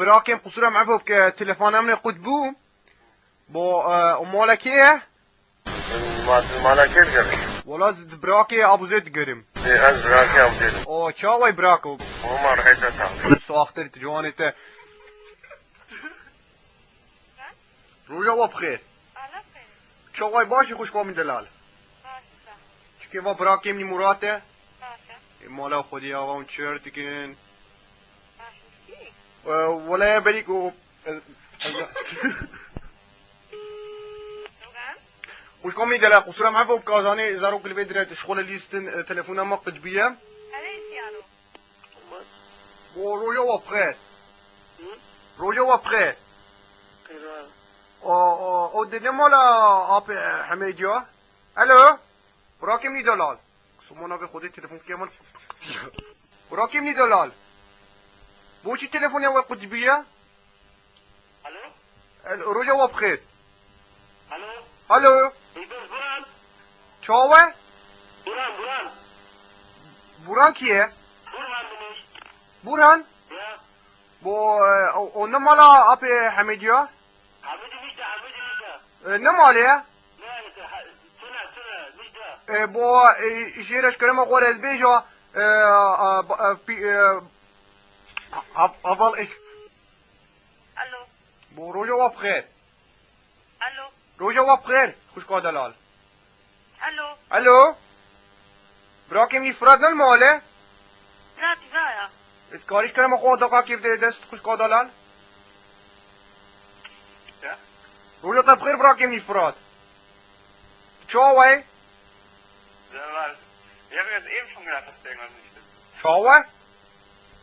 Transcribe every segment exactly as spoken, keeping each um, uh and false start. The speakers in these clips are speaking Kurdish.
Birakim, qusura me bike, telefona min qut bû. Bo, e, o mala kê ye? Ma-, mala kê digerim? Wala, ez di birakê Abûzê digerim. Ê, ez birakê Abûzê digerim. O, çaway birako? Omar, heyta ta. Saxtir, tu ciwanê te. Roja we bixêr. Ala xêr. Çaway, baş î xwişka min delal? Baş î, sax ol. Çikê va birakê min î Murat e? Baş e. Ê, mala Xwedê ya va hûn çi dikin? Baş î. E, wele berî ku, e, e, Xwişka min delal, qusura me bike, zanê zarok li vê dirê ji xwe lîstin, e, telefona me qut bûye. Bo roja we bixêr. Hı? Roja we bixêr. Qeyran. O, o, o di ne mala apê Hemêdiya? Alo? Birakê min î delal. Soma navê Xwedê telefon kê min. Birakê min î delal. Bo çi telefonê we qut bûye? Alo? El, roja we bixêr. Alo? Alo? Îbir Buran. Çawa? Buran, Buran. Buran kî ye? Burhan Dimiş. Burhan? Ya. Bo, e, o, o ne mala apê Hemêdiya? Hemêdi nîşte, Hemêdi nîşte. E, ne malê ye? Ne, ha, tune, tune, nîşte. E, bo, e, jê re ji kerema xwe re ez bêja, e, a, ba, e, pî, e, a, a, val, e. Alo. Bo, roja we bixêr. Alo. Roja we bixêr, xwişka delal. Alo. Alo. Birakê min Firat ne li malê? Firat îzaya. Dikarî ji kerema xwe deqakê bidê dest xwişka delal? Ya. Roja te bixêr birakê min Firat. Çawa ye? Delal. Ya, biraz ev şun biraz hastayım, anlaşıldı. Çawa?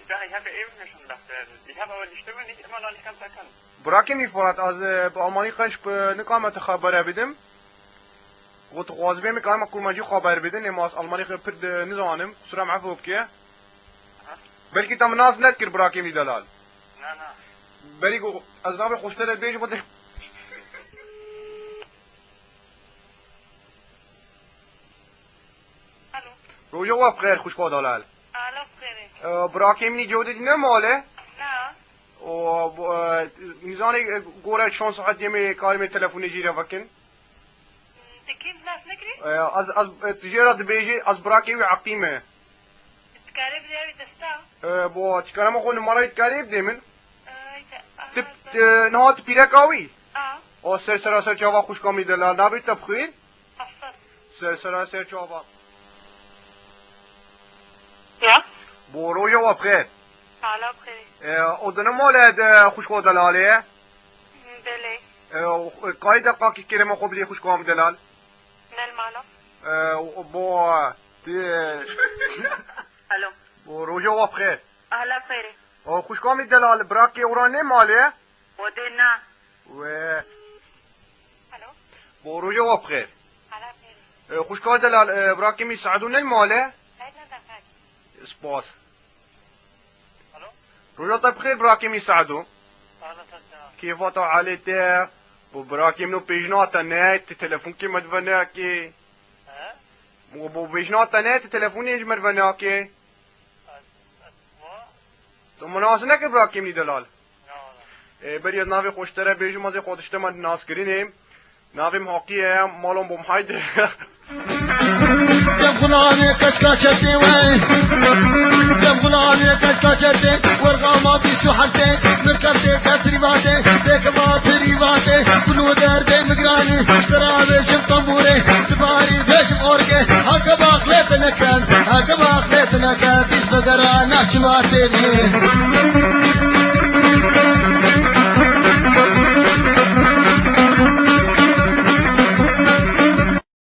Ich sage, ich habe eben ja schon gedacht, äh, ich habe aber die Stimme nicht, immer noch nicht ganz erkannt. Birakê min Firat, ez, e, bi almanî qenc, e, nikame te xebere bidim. Got, dixwazibê min karima kurmancî xeber bidin, ê ma ez almanî xwe pir di-, nizanim, qusura min efo bike. Aha. Belkî te min nas nedikir birakê min delal. Na, na. Berî ku ez navê xwe ji te re bêjim, got, Alo. Roja we bixêr, xwişka delal. Alo, bixêr. E, birakê min î Cewdetî ne malê? Na. O, bo, e, nizanê, e, gore çend saet yemê karimê telefonê jî re vekin? Te kî nas nekirî? E, ez, ez, e, tu jê re dibêjî, ez birakê wî Eqîm e. Dikarê bidê wî desta? E, bo, tu karema xwe numarayê dikarê bidê min? E, te, aha, Tip, te- e, niha tu pîreka wî? A. O ser sera ser çava xwişka min delal, nabê te bixwîn? Aferin. Ser sera ser çava. Ya? Bo roja we bixêr. Hala bixêr. E, o dine male de xwişka delalê ye? Belê. E, o, kayê deqakî kerema xwe bidê xwişka min delal? Nel mala. E, o, bo, ti- Alo. Bo roja we bixêr. Ahla xêrê. O xwişka min delal, birakê ora ne malê? Xwedê na. We. Alo. Bo roja we bixêr. Ahla xêrê. E, xwişka delal, e, birakê min Seedû ne malê? Hayır, ne defa. Spas. Alo. Roja te bixêr birakê min Seedû. Ahla xêrê. Kêfa te, halê te? Bo birakê min û pêjna te ne, ti telefonkê me dive neke. He? Bo, bo pêjna te ne, ti telefonê ji me dive neke. Tu min nas nekir birakê min delal. Na, na. Ê, berî ez navê xwe ji te re bêjim, ez ê xwe tiştê me naskirinê. Navê min Haqî ye, malon bom haydi. Dem gulanê keçka çetê we. Dem gulanê keçka çetê. Werga ma bîst û heftê. Mirkevtê ke prîvatê. Têke va prîvatê. Kulû derdê migrani. Ji te ra bêjim tembûrê. Dibarî bêjim orgê. Heke baxlê te nekem. Heke baxlê te nekem. Bîst vegera naçima têrî.